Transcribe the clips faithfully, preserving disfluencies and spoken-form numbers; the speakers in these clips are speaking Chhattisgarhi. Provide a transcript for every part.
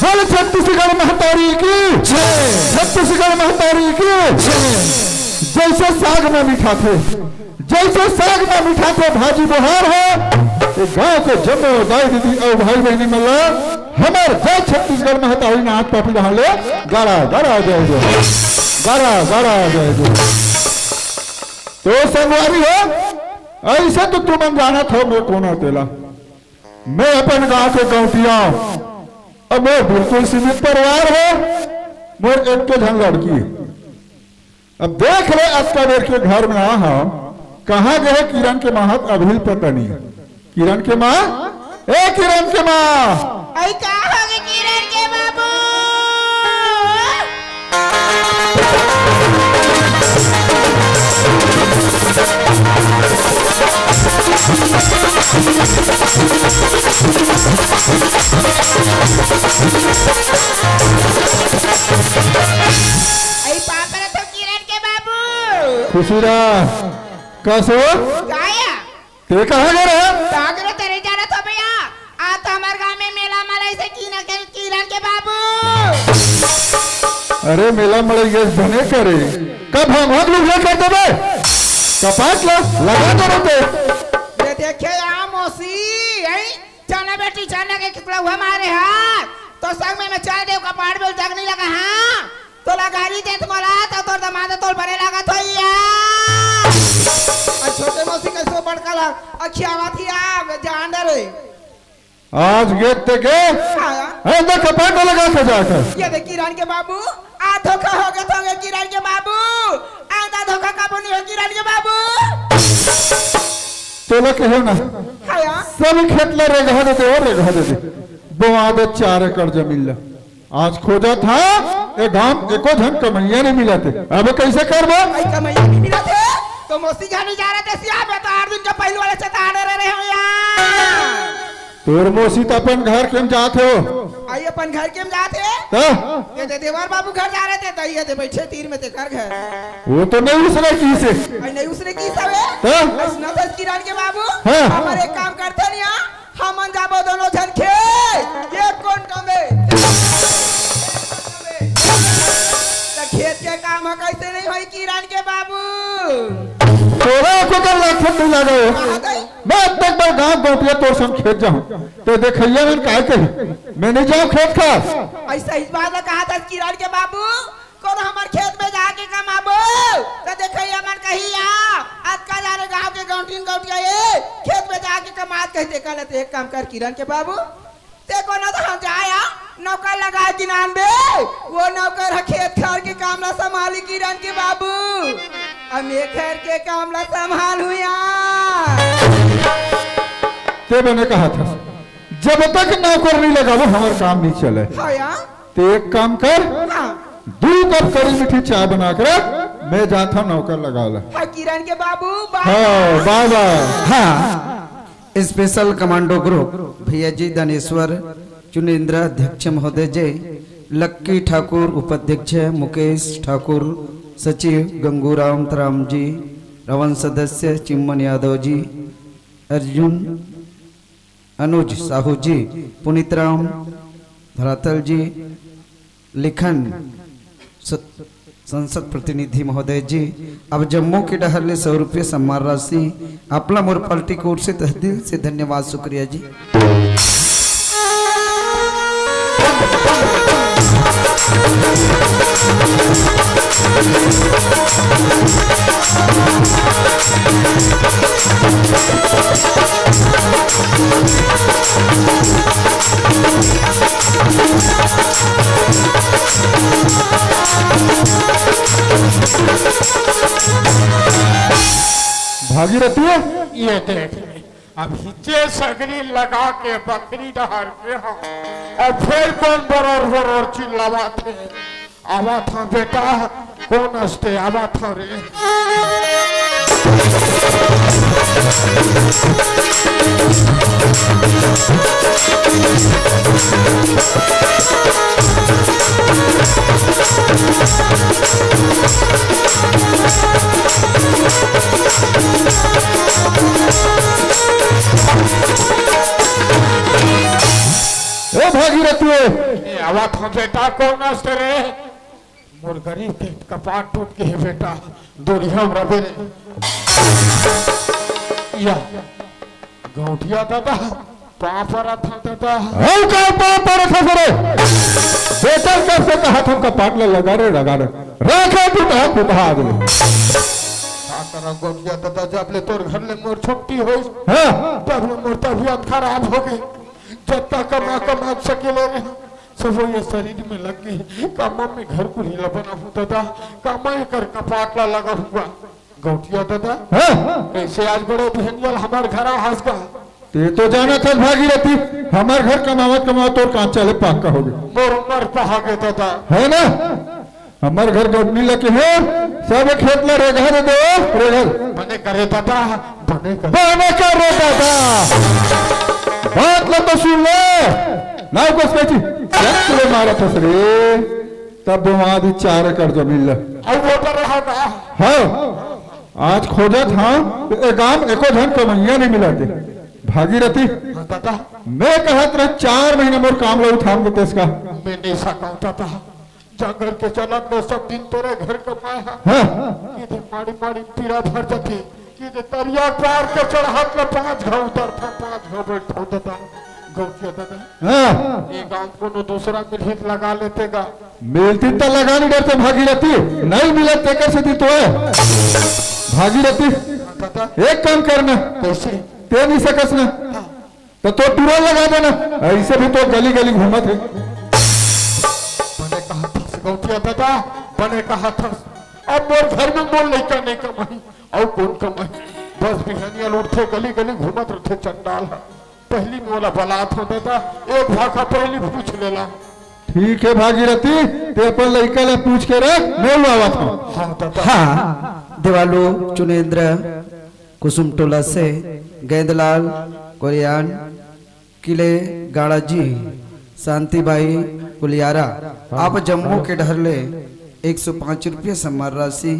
बोल छत्तीसगढ़ महतारी की जय। छत्तीसगढ़ महतारी की जय। जैसे साग में मीठा थे, जैसे साग में मीठा थे भाजी बोहार हो, ये गांव के जम्मो दाई दीदी अउ भाई बहिनी मन ला हमर जय छत्तीसगढ़ महतारी नाच पापी डहार ले गाड़ा गाड़ा जय जय, गाड़ा गाड़ा जय जय। तो संगवारी हो, ऐसे तो तुमन जानत हो मैं कोन हंव तेला। मैं अपन गांव के गौंटिया, अब मैं बिल्कुल सीमित परिवार हो, मोर एक के झन लड़की। अब देख ले, अतका बेर के घर में आ हंव, कहाँ गे हे किरण के माँ? अभी पता नहीं। किरण के माँ, ए किरण के माँ, अई का होगे किरण के बाबू? अई पाँव परत हंव किरण के बाबू। खुशी रह। कस हो? काया? ते कहाँ गे रहे? कहाँ गे रहे, तेरे जाना था भैया। आ तो हमर गांव में मेला मड़ई से किरण के, किरण के बाबू। अरे मेला मड़ई ये बने करे। कब हम हम लोग ये कर देबे? कपाट ला, लगा दे रहते। ये देखे या मौसी, यही चना बेटी चना के कितना हुआ मारे हाथ। तो संग में मैं चल देव, कपाट में जग नहीं लगा, हाँ। तोला गारी देत मोला, तो तोर दमाद तोर बने लागत होइया। आ छोटे मौसी कैसे बड़का ला, अखियावत हिया, जान डरे। आज गेट ते के, आया। ए, देख, कपाट लगा के जाकर। ये देख, किरण के बाबू, आ धोखा हो गया, तो हो गया किरण के बाबू। आंदा धोखा काबू नहीं हो किरण के बाबू। तोला कहे ना। आया। सब खेत ला रेगहा दे दे, और रेगहा दे दे। बोआ दे चार एकड़ जमीन ला। आज खोजत हंव, ए गांव एको झन कमइया नहीं मिलत हे। अब कैसे करबो? भाई कमइया नहीं मिलत हे, तो मौसी घर नहीं जा रहे थे सिया, मैं तो आठ दिन के पहले वाले चेताने रहे हंव यार। तोर मौसी तो अपन घर के में जात हो। आई अपन घर के में जात हे। तो? ये दे देवर बाबू घर जा रहे थे, तो ये दे बैठे तीर में तेकर घर। वो तो नहीं उसने की से। आई नहीं उसने की सवे। तो? ऐसना तो किरण के बाबू। हाँ। हमारे एक काम करते नहीं, हाँ? हमन जाबो दोनों झन खेत, ये कोन कमे? त खेत के काम ह कैसे नहीं होई किरण के बाबू? तोरा एको कर लाखन नहीं लागे। कहाँ गई? मैं अब तक बार गांव गोटिया तोर संग खेत जाऊं, तो देखैया मन काय कही, मैं नहीं जाऊं खेत खार। ऐसा इस बात ला कहा था किरण के बाबू, कोनो हमर खेत में जाके कमाबो, त देखैया मन कही, "आ, अतका जाने गांव के गौंटिन गौटिया ए, खेत में जाके कमात," कही, "तेकर ले ते एक काम कर किरण के बाबू, ते कोनो तो हम जाया, नौकर लगा के नान बे, वो नौकर ह खेत खार के काम ला संभाली किरण के बाबू, अब मैं घर के काम ला संभालू यार।" ते बने कहा था, जब तक नौकर नहीं लगाबो, हमर काम नहीं चले। हाँ यार। ते एक काम कर, हाँ। दू कप कड़ी मीठी चाय बना के रख, मैं जात हंव नौकर लगा ला। हाँ, किरण के बाबू, बाय। हाँ, बाय बाय। हाँ, स्पेशल कमांडो ग्रुप, भैया जी धनेश्वर, चुनेंद्र अध्यक्ष महोदय जी, लक्की ठाकुर उपाध्यक्ष, मुकेश ठाकुर सचिव, गंगूराम राम जी, रवन सदस्य, चिम्मन यादव जी, अर्जुन अनुज साहू जी, पुनीत राम धरातल जी, लिखन स-, संसद प्रतिनिधि महोदय जी, अब जम्मो के डहर ले सौ रुपये सम्मान राशि, आपला मोर पार्टी की ओर से तहे दिल से धन्यवाद, शुक्रिया जी। भागीरथी, ये देख, अभी जे सगरी लगा के बखरी डहर के हंव, अउ फेर कोन बरोर बरोर चिल्लावत हे। आवत हंव बेटा, कोन हस ते? आवत हंव रे। ए भागीरथी, ए, आवत हो बेटा, कौन हस रे? मोर गरीब के कपाट टूट के हे बेटा, दुरिहा में रबे रे। या, गौंटिया दादा, पाँव परत हँव दादा। हौ का पाँव परत हस रे? बेटा कब से कहत हँव कपाट ला लगा रे, लगा रे। राखे पुतहा, पुतहा आदमी। का करँव गौंटिया दादा, जब ले तोर घर ले मोर छुट्टी होइस, हाँ। तब ले मोर तबीयत खराब हो गे। जतका कमा, कमा सकेले रे, सबो ये शरीर में लग गे। का मैं घर कुरिया ला बनाहूँ दादा, का मैं एकर कपाट ला लगाहूँ गा? गौंटिया दादा, हाँ। कइसे आज बड़े बिहनिया ल हमर घर आ हस गा? तें तो जानत हस भागीरथी, हमर घर कमावत कमावत तोर काँचा ले पक्का हो गे। मोर उमर पहा गे दादा। हे ना? हमर घर गबनी लगे हे, सब खेत ला रेगहा दे दे, रेगहा। बने करे दादा, बने करे। बने करे दादा। बात ला तो सुन ले। नाव कस कइची? जब तुले मारत हस रे, तब वहाँ भी चार एकड़ जमीन ला। अउ वो तो रहा ना। हाँ। आज खोजत हँव, ए गाँव एको झन कमइया नइ मिलत हे। भागीरथी, हाँ दादा। मैं कहत रहे चार महीना मोर काम ला उठान देतेस का। मैं नइ सकँव दादा। जंगल के चलत में सब दिन तोरे घर कमाए हँव। हाँ। किते माड़ी माड़ी पीरा भर जाथे, किते तरिया पार के चढ़त ले पाँच घाँव उतरथँव, पाँच घाँव बइठथँव दादा, गौंटिया दादा। हाँ। ये गाँव कोनो दूसरा मिलही त लगा लेते गा। मिलतिस त लगा नइ डरतेस भागीरथी, नइ मिलत तेकर सेती तो हे। भागीरथी, हाँ दादा। एक काम कर ना। कइसे? तें नइ सकस ना। हाँ। त तोर टूरा लगा दे ना, अइसे भी तो गली गली घूमत हे। बने कहत हस गौंटिया दादा, बने कहत हस। अब मोर घर में मोर लइका नइ कमाही, अउ कोन कमाही? बस बिहनिया ल उठथे, गली गली घूमत रहिथे चंडाल ह। पहिली मोला बलात हँव दादा, एक भाखा पहिली पूछ लेला। ठीक हे भागीरथी, तें अपन लइका ला पूछ के रख, मैं आवत हँव। हाँ दादा। हाँ, देवालू, चुनेंद्र, कुसुम टोला से गेंदलाल, कोरियान, किले गाड़ा जी, शांति बाई, कुलियारा, आप जम्मो के डहर ले एक सौ पाँच रुपया सम्मान राशि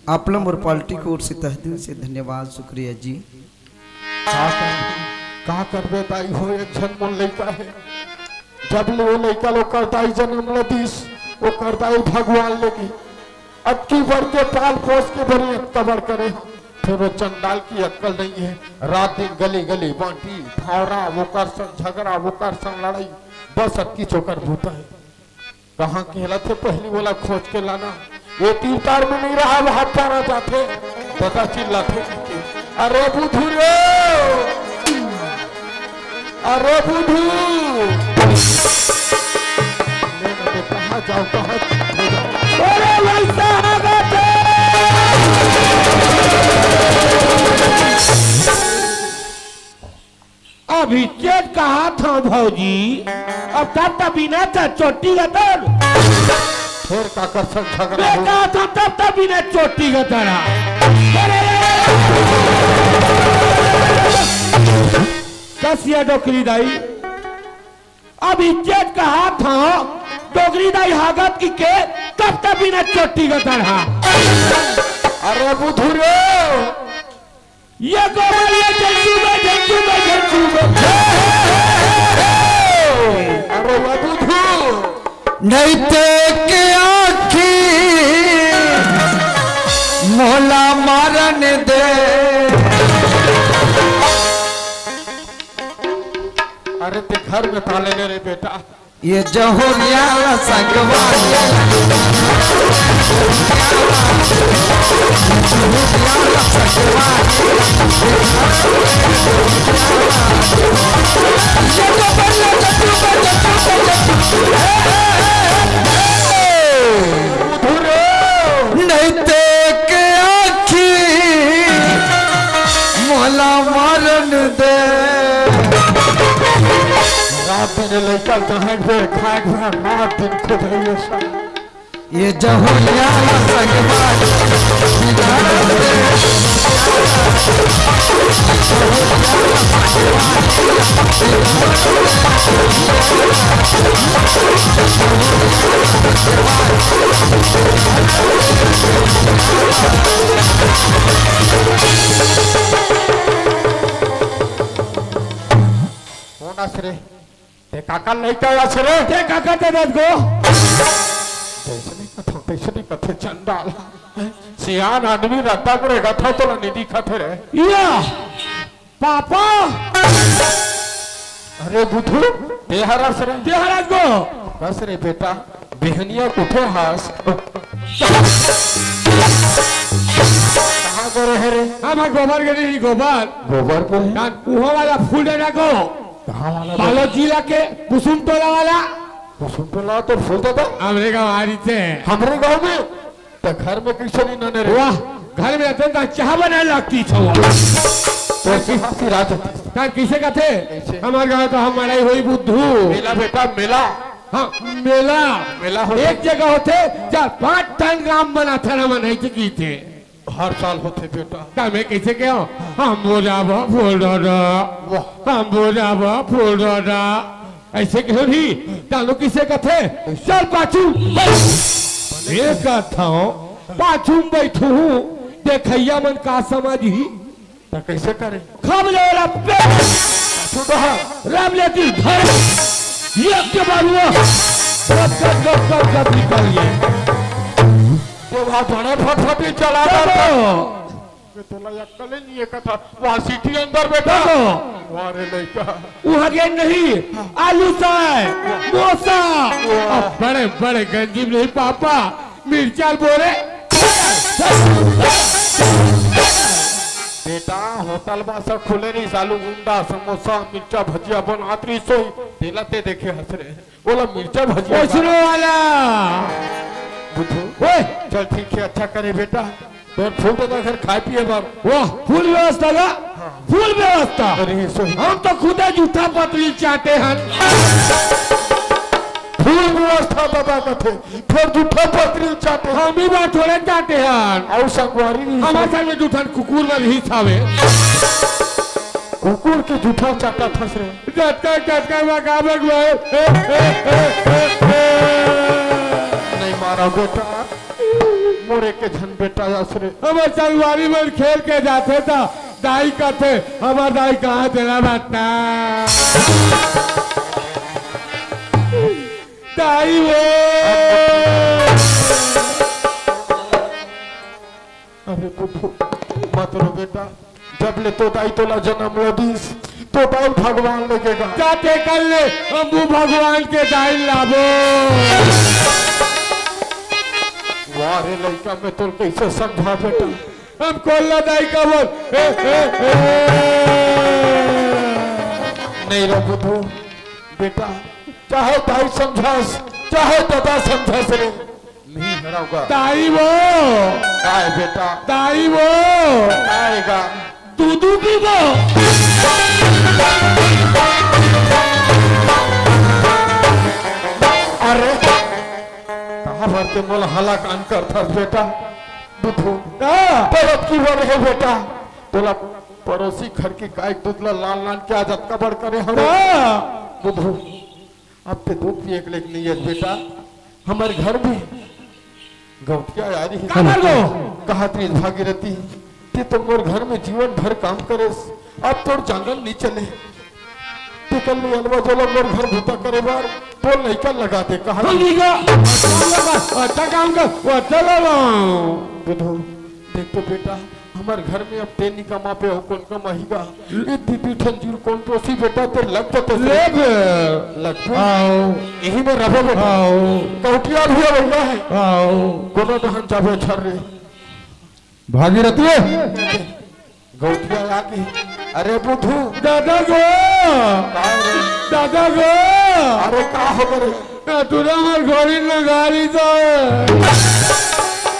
आप ला मोर पार्टी के ओर से तहे दिल से धन्यवाद, शुक्रिया जी। का कर-, का करबे दाई हो, एक झन मोर लइका हे। जब ले वो लइका ल ओकर दाई जनम ल दिस, ओकर दाई भगवान ले गे। अतकी बड़ के पाल पोस के बने अतका बड़ करे हँव, फेर वो चंडाल के अक्कल नइ हे। रात दिन गली गली बाँटी, भावरा, ओकर संग झगरा, ओकर संग लड़ाई, बस अतकीच ओकर बूता हे। कहाँ खेलत हे, पहिली ओला खोज के लाना। ये तीर तार में नइ रहा, वहाँ पारा जाथे, दादा चिल्लाथे। अरे बुधू रे, अरे बुधू। ले ना बे, कहाँ जाँव, कहाँ जाँव? अरे वइसा आ गे। अभी चेत कहा था भौजी, अब तब तब बिना था चोटी का तर। फेर काकर संग झगरा मैं हो? कहा था तब तब बिना चोटी का तरा। अरे! कसिया डोकरी दाई। अब इज्जत कहा था, डोकरी दाई हागत की के, तब तब बिना चोटी का तरा। अरे बुधू रे! ये गोबर ये झंझू में, झंझू में, झंझू में। अरे बाबू धू। नैते के आँखी मोला मारन दे। अरे ते घर में ताले ले रे बेटा। ये जहुरिया ला संगवारी, जहुरिया ला संगवारी। ये तो बल्ला जट्टू, जट्टू, जट्टू, जट्टू। हे, हे, हे, हे। नहीं ते के आँखी मोला मारन दे। रात दिन लइका कहाँ के बेर खाए के बेर रात दिन खुद है ये सब। ये जहुरिया संगवारी। कौन आस रे? ते काकर लइका आस रे? ते काकर ते दस गो? तइसने कथों, तइसने कथे चंडाल। सियान आदमी रद्दा करे कथों तो ला निदी कथे रे। या, पापा। अरे बुधू, ते हर आस रे? ते हर आस गो? बस रे बेटा, बिहनिया उठे हस। कहाँ करे हे रे? हम गोबर गए नहीं, गोबर। गोबर को है? कान कुहा वाला फूल डाला को। कहाँ वाला? बालोद जिला के कुसुम टोला वाला। कुसुम टोला तो फूल देता? हमरे गाँव आ रही थे। हमरे गाँव में? तो घर में कैसे नहीं नने रे? वाह, घर में रहते तो चाह बनाए लगती छो। तो ऐसी हंसी राज होती। कान किसे कहते? कैसे? हमारे गाँव तो हम मड़ई होई बुद्धू। मेला बेटा, मेला। हाँ, मेला। मेला होथे। एक जगह होथे, चार पांच ठन राम बना था ना, मन है की थे। हर साल होथे बेटा। त मैं कइसे कहों? हम बोलाबो फूल दादा, वाह। हम बोलाबो फूल दादा। अइसे कहों नहीं, तानो किसे कथे? चल पाछू। मैं कथों, पाछू में बइठहूँ, देखइया मन का समझही? त कइसे करे? खब ले ओला पे। पाछू डहर। राम ले दी धर। ये के बारुआ। गप, गप, गप, गप, गप निकल गए। तो वहाँ बड़े फटफटी चला रहा था। देखो। ये तोला अक्कल ही नहीं है कथा। वहाँ सीटी अंदर बैठा। देखो। वाह रे लइका। वहाँ गेंद नहीं, आलू सा है, मोसा। वाह। अब बड़े, बड़े गंजीब नहीं पापा, मिर्चा बोरे। बेटा, होटल बा सब खुले नहीं, सालू गुंडा, समोसा, मिर्चा, भजिया बनात रही सोई। तेला ते देखे हंस रहे। बोला मिर्चा भजिया का। वैष्णो वाला। बुद्धू। ओए। चल ठीक है, अच्छा करे बेटा। तोर फूल तो घर खाए पिए बार। वाह, फूल व्यवस्था का? हाँ। फूल व्यवस्था। अरे, सही। हम तो खुदे जूठा पतली चाटे हन। फूल व्यवस्था बाबा कथे, फिर जूठा पतली चाटे। हम ही बार थोड़े चाटे हन। अउ संगवारी नहीं हमारे सही। साथ में जूठन कुकुर में भी सावे। कुकुर के जूठा चाटा थस रे। टटका, टटका, मकाबक भाई। नहीं मारा बेटा, मोरे के झन बेटा आस रे। हमर संगवारी मन खेल के जाथे त दाई कथे, "हमर दाई कहाँ तेला बता?" दाई वो। अरे बुद्धू, मत रो बेटा, जब ले तो दाई तोला जन्म ल दीस, तो दाई भगवान लेके गा। जाते कर ले, हम वो भगवान के दाई लाबो। वाह रे लइका, मैं तोर कैसे समझा बेटा? हम कोल्ला दाई का बोल। ए, ए, ए। नहीं रो बुद्धू, बेटा, चाहे दाई समझास, चाहे दादा समझास रे, नहीं हराऊंगा। ताई वो। काय बेटा? ताई वो। आएगा। दूधू पीबो। अरे, कहाँ भरते मोला हला कान करथस बेटा? बुधू। हाँ। परत की वर है बेटा। तोला पड़ोसी घर की गाय दूध ला लान लान के आज अतका बड़ करे हवे। हाँ। बुधू। अब ते दूध पिए के लेके नहीं है बेटा, हमर घर में गौंटिया आ रही है। का कर दो? कहा थे भागीरथी, ते तो मोर घर में जीवन भर काम करेस, अब तोर जांगन नहीं चले। ते कल नहीं अलवा जोला मोर घर भूता करे बार, तोर लइका लगा दे कहा। हम नहीं का, अच्छा काम कर, वो अच्छा लगा। बुधू, देख तो बेटा, हमर घर में अब ते नी कमाबे हो, कोन कमाही गा? ए दीदी ठंजूर कोन पोसी बेटा, ते लग जते से। लेब। लग पे? आओ। यही में रहो बेटा। आओ। गौटिया भी भैया है। आओ। कोनो डहन जाबे छर रे। भागीरथी। गौटिया आके। अरे बुधू। दादा गो। का रे? दादा गो। अरे का हो रे? ए, तोरा हमर घड़ी नगारी दे।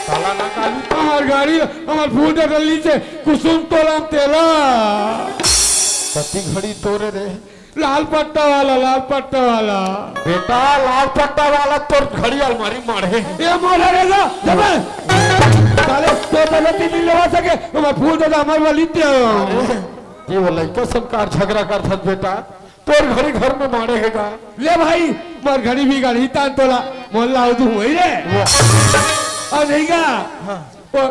साला नगारी। हमर घड़ी, हमर फूल डटली से कुसुम तोला तेला। कति घड़ी तोरे रे? लाल पट्टा वाला, लाल पट्टा वाला। बेटा, लाल पट्टा वाला तोर घड़ी अलमारी मारे। ये मोर रे जा, जब साले तो गलती नहीं लगा सके, हमर फूल दादा हमर वाली ते। अरे। ये वो लइका संग का झगरा करथस बेटा, तोर घरी घर में माड़े हे गा। ले भाई, मोर घरी भी गाड़ी तान तोला, मोला उदू होई रे। वो अउ नहीं गा। हाँ। वो,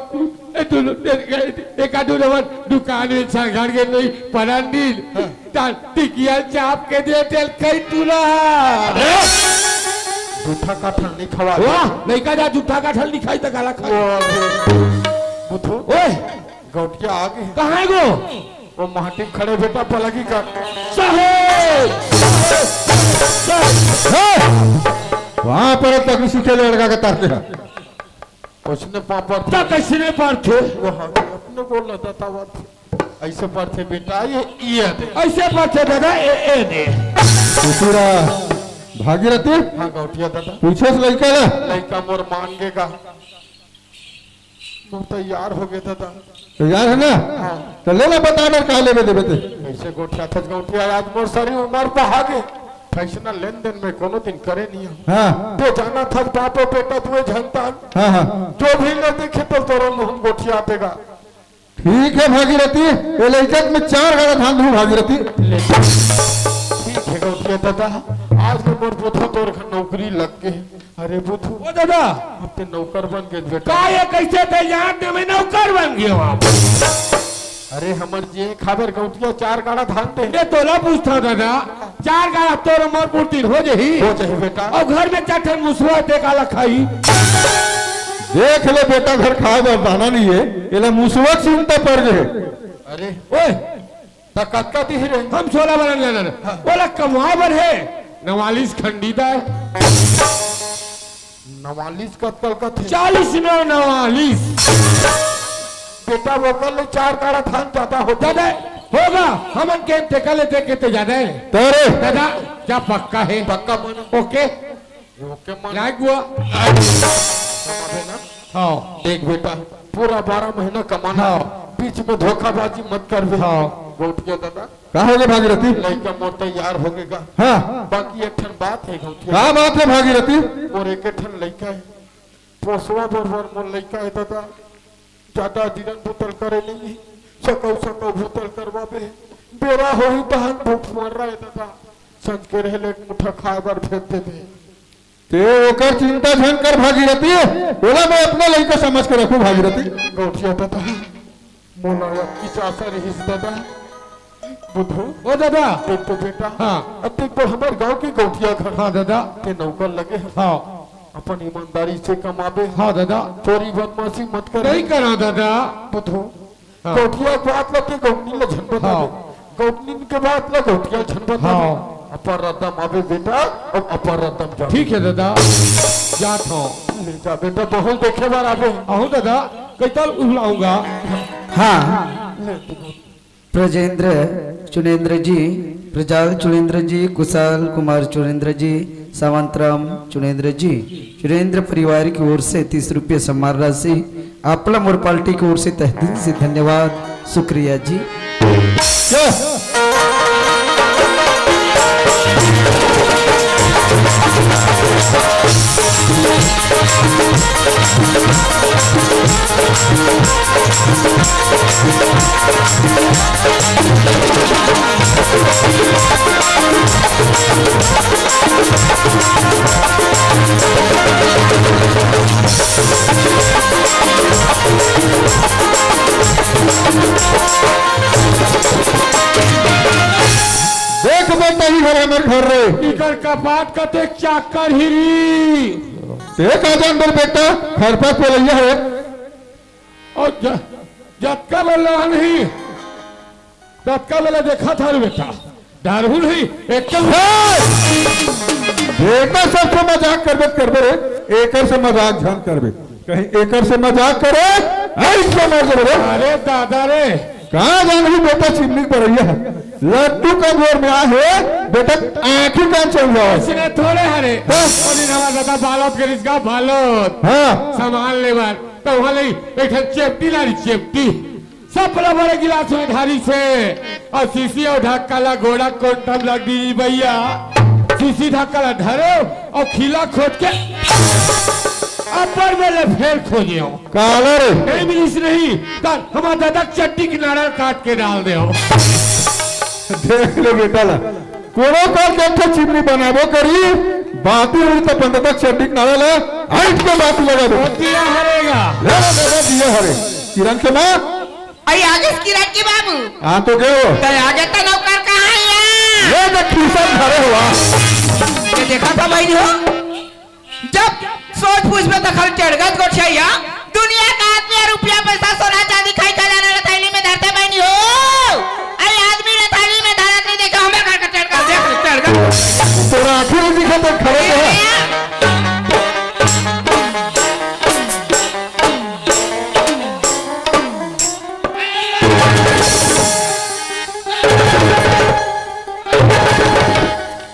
ए, तू, ए, ए, एक आदू नमन दुकान में छागड़ के नहीं परान दिन। हाँ। तान टिकिया चाप के दे तेल कई तूला। अरे! जूठा काठल नहीं खवा। वाह, नहीं का जा जूठा काठल नहीं खाई त काला खाई। वो, वो, बुधू। ओए! गौटिया आ गे। कहाँ हे गो? वो माटी खड़े बेटा पलगी का। साहेब! हे! वहाँ पर तक सीखे लड़का के तरते हैं। उसने पापड़ तो कैसे नहीं पारथे? वो हाँ, अपने बोल रहा था, था बात। ऐसे पढ़थे बेटा, ये, ये दे। ऐसे पढ़थे दादा, ए, ए दे। पूरा भागीरथी? हाँ, गौटिया दादा। पूछस लइका ला? लइका मोर मान गे गा। मोर तैयार हो गे दादा। तैयार हे ना? हाँ। त ले ना बता ना का लेबे देबे ते। ऐसे गोठियाथस गौटिया, आज मोर सरी उमर पहा गे। फैसला लेन देन में कोनो दिन करे नहीं हूँ। हाँ। ते जाना था बाप अउ बेटा दुए झन तान। हाँ, हाँ। जो भी ले देखे तो तोरो मुँह गोठिया देगा। ठीक हे भागीरथी, ए लइका में चार गाड़ा धान दूँ भागीरथी। ले। ठीक हे गौटिया दादा, आज के मोर बुधू तोर घर नौकरी लग गे। अरे बुधू। ओ दादा। अब ते नौकर बन गे बेटा। का ये कैसे ते जान दे मैं नौकर बन गया हूँ आप? अरे हमर जे खाबर गौटिया चार गाड़ा धान दे। ये तोला पूछता दादा, चार गाड़ा तोर मोर पूर्ति हो जही। हो जही बेटा। अउ घर में चार ठन मुसवा ते काला खाई। देख ले बेटा, घर खाए बर दाना नहीं हे, एला मुसवा चिंता पड़ गे। अरे। ओए। त कतका दिही रे? हम सोला बरन लेना। हाँ। ओला कमवा बर हे, नवालिस खंडी दाय। नवालिस कतका कथे? चालीस नौ नवालिस। बेटा, वो कर ले, चार गाड़ा धान ज्यादा हो दादा, होगा, हमन के ते कर ले, ते के ते ज्यादा हे। तोरे। दादा, क्या पक्का हे? पक्का मन। ओके। ओके मन। लाइक हुआ। समझे ना? हाँ। देख बेटा, पूरा बारह महीना कमाना हाँ। हे। बीच में धोखाबाजी मत करबे। हाँ। गौटिया दादा। का हो गे भागीरथी? लइका मोर तैयार हो गे गा। हाँ। बाकी एक ठन बात हे गौटिया। का बात हे भागीरथी? मोर एक ठन लइका हे। पोसवा बरोबर मोर लइका हे दादा। ज्यादा दिरन भूतल करे नहीं। सकौ सकौ भूतल करवाबे। बेरा होही तहन भूख मर रहे दादा। संझ के रहे ले एक मुठा खाए बर भेज देबे। ते ओकर चिंता झन कर भागीरथी, ओला मैं अपना लइका समझ के रखूं भागीरथी। गौटिया दादा, मोला अतकी आसा रहिस दादा। बुधू। ओ दादा। देख तो बेटा। हाँ। अब देख तो हमर गांव के गौटिया घर। हाँ दादा। ते नौकर लगे हे। हाँ। अपन ईमानदारी से कमाबे। हाँ दादा। चोरी बदमाशी मत कर। नहीं करा दादा। बुधू। हाँ। गौटिया के बात ला ते गौटनी ला झन बता दे। हाँ। गौटनी के बात ला गौटिया झन बता दे। हाँ। अपन रद्दा म आबे बेटा, अउ अपन रद्दा म जाबे। ठीक हे दादा, जात हौं। ले जा बेटा, बहू देखे बर आबे। आहूं दादा, कइतल उबलाऊंगा। हाँ। ले तू। ब्रजेंद्र चुनेंद्र जी, ब्रजाल चुनेंद्र जी, कुशाल कुमार चुनेंद्र जी, सावंतराम चुनेंद्र जी, चुनेंद्र परिवार की ओर से तीस रुपये सम्मान राशि, आपला मोर पार्टी की ओर से तहे दिल से धन्यवाद, शुक्रिया जी। देख बेटा, ई घर हमर घर रे। इकर कपाट कते चाकर हिरी। ते का जान बर बेटा, खरपा पेलैया हे। अउ ज-, जतका बेर लहन ही, ततका बेर देखत हन बेटा, डरहू नहीं, एकदम। हे! बेटा, सबसे मजाक करबे त करबे रे, एकर से मजाक झन करबे। कहीं एकर से मजाक करे, ऐसे मर जाबे रे। अरे दादा रे। कहाँ जान ही बेटा, चिमनी पर रहिया है। लड्डू का जोर में आ हे, बेटा, आँखी कान चल जाओ। इसने थोड़े हरे। बस। ओ दिन हमारा दादा बालोद के रिश्का बालोद। हाँ। सामान लेबर। त उहाँ ले एक ठन चेपटी लानी, चेपटी। सब बड़े बड़े गिलास में ढारी से, अउ शीशी अउ ढक्का ला गोड़ा कोंटा में लग दी भैया। शीशी ढक्का ला धरे अउ खीला खोद के अब्बड़ में ले फेर खोजे हो। काला रे। नहीं मिलिस नहीं, त हमार दादा चड्डी किनारा काट के डाल दे हो। तेरे बेटा ला कोनो काल के एक ठो चिमनी बनाबो करी, बाती हुई त पंडतक चड्डी के नारा ला हट के बाती लगा दे। दिया हरेगा। ले ले ले ले, दिया हरे। किरण के माँ। आई आगे से किरण के बाबू। हाँ तो गयो। तो आगे तो नौकर कहाँ है यार? ये देख, खीसा धरे हुआ। ये देखा था भाई हो? जब सोच पूछ में दखल चढ़ गए गोठिया, दुनिया का आदमी और रुपया पैसा सोना चांदी खाई खजाना ला थैली में धरते बहनी हो। अरे आदमी ला थैली में धरत नहीं देखा, हमें घर का चढ़ कर देख चढ़ गए। तोरा आँखी नहीं दिखा तो खड़े तो है।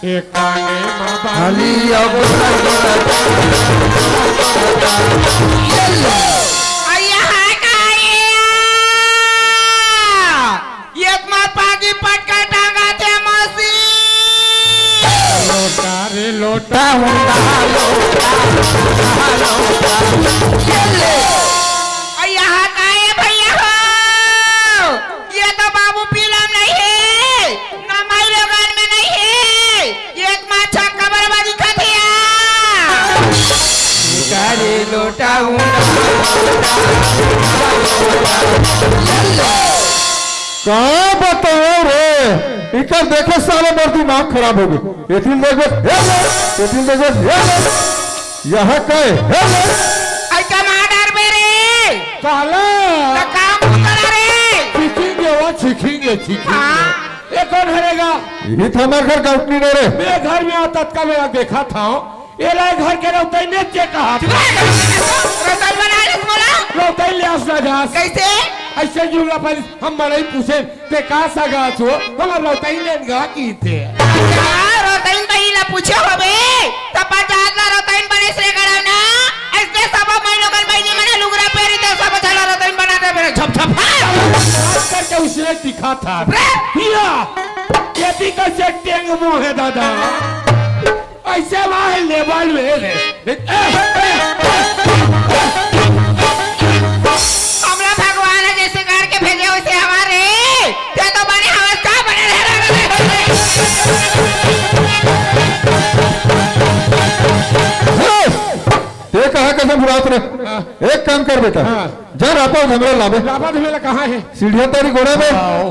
ए काने मा बाली अब अइया है का ये? ये तुम्हार पागी पटका टांगा थे मौसी। लोटा रे लोटा, लोटा, लोटा, लोटा। अइया है का ये भैया हो? ये तो बाबू पीलम नहीं है, ना माई लोगन में नहीं है। ये तो माँ छक्का बरवा दिखत है यार। करे लोटा हूँ। का बताओ रे, इकर देखे साले मोर दिमाग खराब हो गए। एथिन देख बस, हे ले, एथिन देख बस, हे ले। यहाँ का है? हे ले। आई का मार डर बे रे। काला। तो काम करा रे। सीखेंगे वो, सीखेंगे, सीखेंगे। हाँ। ये कौन हरेगा? ये तो हमारे घर का उठनी नहीं रे। मेरे घर में आता तब का मैं देखा था। ये ला घर के रौतई ने के कहा। रौतई बना ले बोला। रौतई ले आस ना जास। कैसे? ऐसे जुमला पर हम मड़ई पूछे, ते का सगा छो? हम रौतई लेन गा की थे। यार, रौतई तो इला पूछे होबे। तब पर जात ला रौतई बने से गड़ा ना। ऐसे सब मैं लोगन बहनी मने लुगरा पेरी तो सब चला रौतई बना दे मेरे झप झप। बात करके उसने दिखा था। रे! पिया! ये भी कैसे टेंग मुंह है दादा? ऐसे वहाँ लेवल में रे। हमला भगवान है जैसे करके भेजे वैसे हमारे। ते तो बने हवस का बने रहे, रहे, रहे। हे! ते कहाँ कसम बुलात रे? हाँ। एक काम कर बेटा, हाँ। जा रापा धमरा लाबे। रापा धमरा कहाँ है? सीढ़िया तारी गोड़ा में। आओ।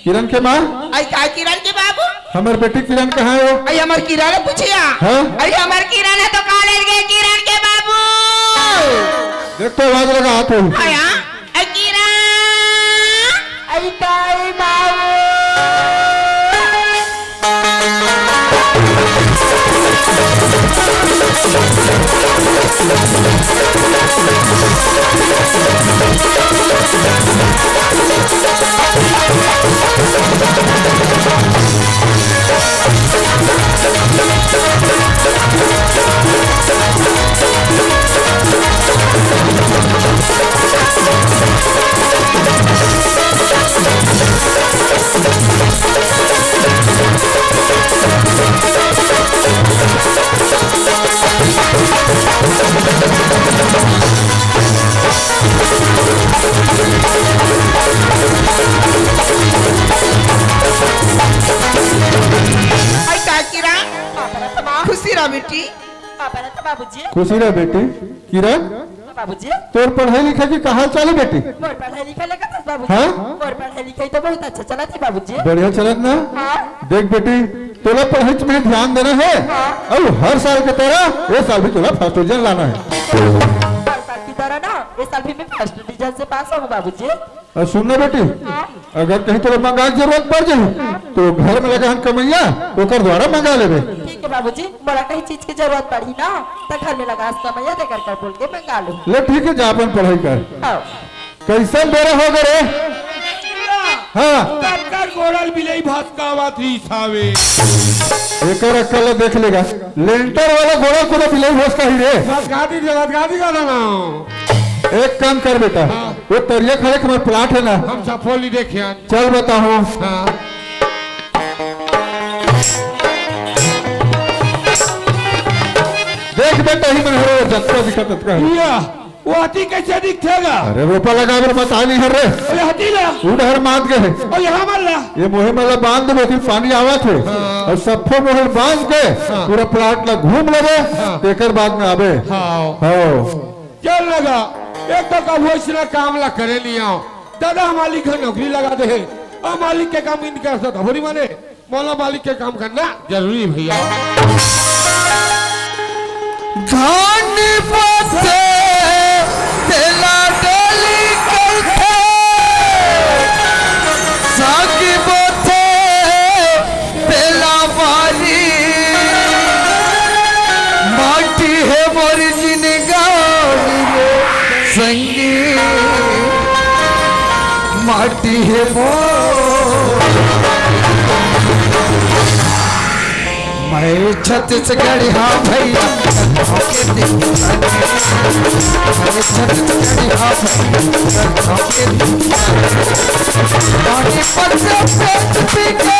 किरण के माँ? आई का किरण के बाबू? हमर बेटी किरण कहाँ है वो? आई हमर किरण पूछिया। हाँ? आई हमर किरण है तो का ले गए किरण के बाबू? देख तो आवाज लगा हाथ में। आया? आई किरण। आई ताई माऊ। आई का किरण? खुशी रह बेटी। बाबूजी। खुशी रह बेटी। किरण, बाबूजी। तोर पढ़ाई लिखाई के का हाल चाल है बेटी? मोर पढ़ाई लिखाई लगा था बाबूजी। हाँ? मोर पढ़ाई लिखाई तो बहुत अच्छा चला थी बाबूजी। बढ़िया चलत ना? हाँ। देख बेटी, तोला पढ़ाई में ध्यान देना है। हाँ। अउ हर साल के तरह ये साल भी तोला फर्स्ट डिवीजन लाना है। हर साल की तरह ना, इस साल भी मैं फर्स्ट डिवीजन से पास होंगे बाबूजी। अउ सुन ना बेटी, हाँ। अगर कहीं तोला मंगा के जरूरत पड़ जाही, हाँ। तो घर में लगा हन कमैया, ओकर द्वारा मंगा लेबे। ठीक है बाबूजी, मोला कहीं चीज की जरूरत पड़ी ना, तो घर में लगा हन कमैया, देकर कर बोल के मंगा लो। ले ठीक है, जा अपन पढ़ाई कर। हाँ। कैसन बेरा हो गए रे? हाँ। कतका गोड़ल बिलई भसकावत रिहिस हावे। एकर अक्कल ला देख लेगा। लेंटर वाला गोड़ल कोनो बिलई भसकाही रे। भसकाती, भसकाती का ना। एक काम कर बेटा, हाँ। वो तरिया खाले के हमार प्लाट है ना। हम सफोली देखे आज। चल बताओ। हाँ। देख बेटा, ही मन हरे जतका दिखत ततका। या। वो हाथी कैसे दिखथे गा? अरे, रोपा लगाए बर बताय नइ हन रे। अरे, हाथी ला। वो डहर मात गे हे। अउ यहाँ मन ला। ये मोहे मन ला बांध देबो, फिर पानी आवत हे। हाँ। अउ सब्बो मोहे बांध के हाँ। पूरा प्लाट ला घूम लेबे, हाँ। तेकर बाद में आबे। हाँ। हाँ। चल लगा, एक तो कभू अइसना काम ला करे नइ आंव। दादा, मालिक ह नौकरी लगा दे हे। अउ मालिक के काम इन कर सकत होरी माने। मोला मालिक के काम करना जरूरी भैया। धान पाथे तेला डोली करथे, साग बोथे तेला बारी, माटी हे मोर जिनगानी रे संगी, माटी हे मोर। मैं छत्तीसगढ़िया भैया, मैं छत्तीसगढ़िया भैया, पानी पत्ते पेट पी के।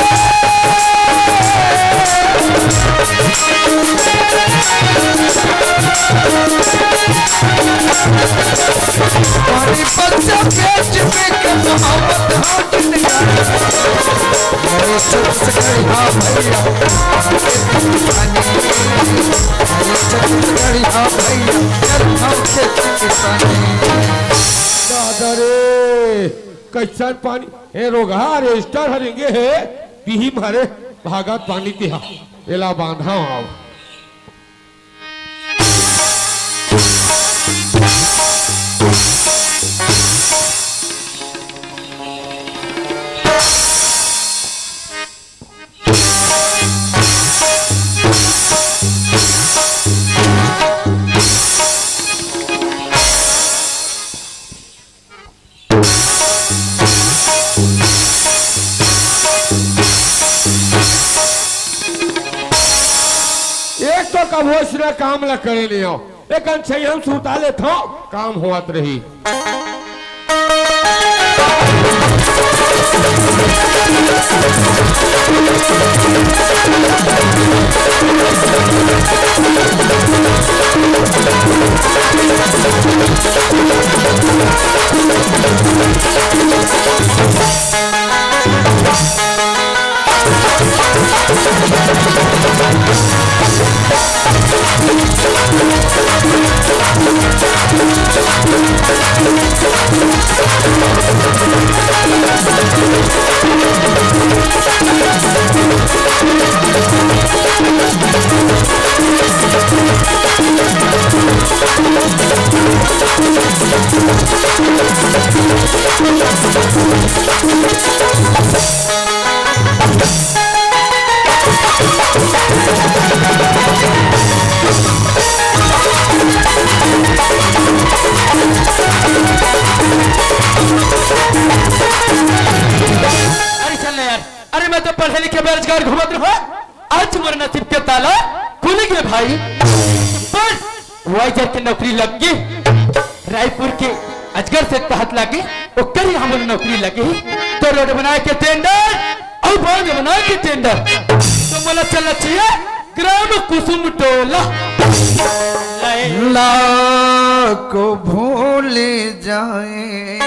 पानी पत्ते पेट पी के मोहब्बत हाथ निकाल। अरे छत्तीसगढ़िया भैया, अरे छत्तीसगढ़िया भैया, चल हम खेती किसानी। दादा रे, कैसन पानी? ए रोगहा, अरे स्टार हरेंगे हे, बिही मारे भागत पानी तिहा, एला बांधा आव। एक तो कभू अइसना काम ला करे नइ आंव, एक अंछई हम सुता लेथंव, काम होवत रही। अरे चल ना यार, अरे मैं तो पढ़े लिखे बेरोजगार घूमत रहूं, आज मोर नसीब के ताला खुल गे भाई। बस वाइजर के नौकरी लग गे। रायपुर के अजगर से कहत लागे, ओकर ही हमर नौकरी लगे। तो रोड बनाए के टेंडर अउ बांध बनाए के टेंडर, तो मोला चलना चाहिए ग्राम कुसुम टोला। लैला को भूल जाएंगे,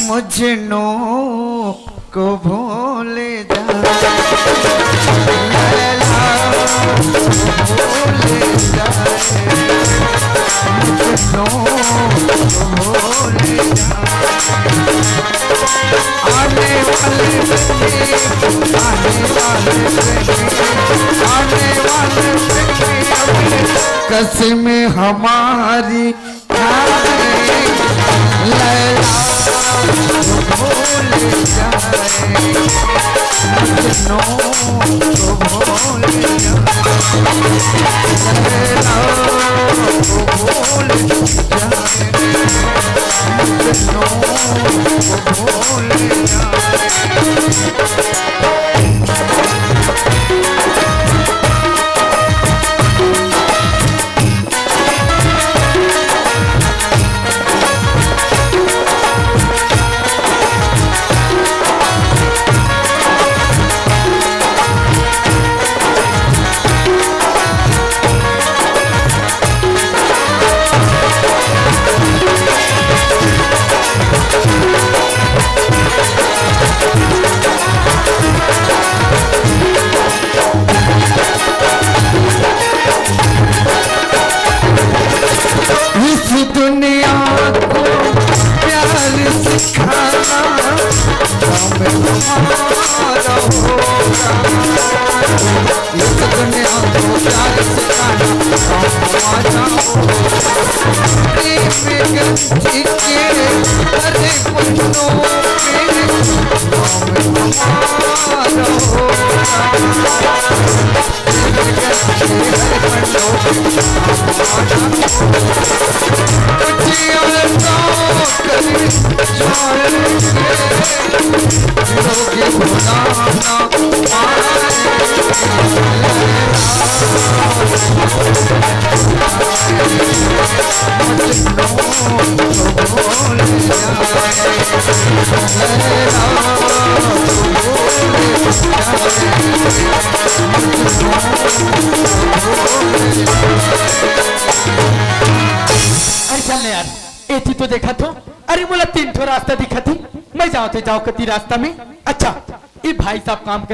मजनू को भूल जा, लैला को भूल जा, मजनू को भूल जा। आने वाले, आने वाले, आने वाले कसम हमारी लैला भूल जाए, मजनू को भूल जाए, लैला भूल जाए, मजनू भूल जाए। अरे चल ना यार, एती तो देखा तो। अरे मोला तीन ठो रास्ता दिखत हे, मैं जाओ तो जाओ कती रास्ता में। अच्छा, ये भाई साहब काम कर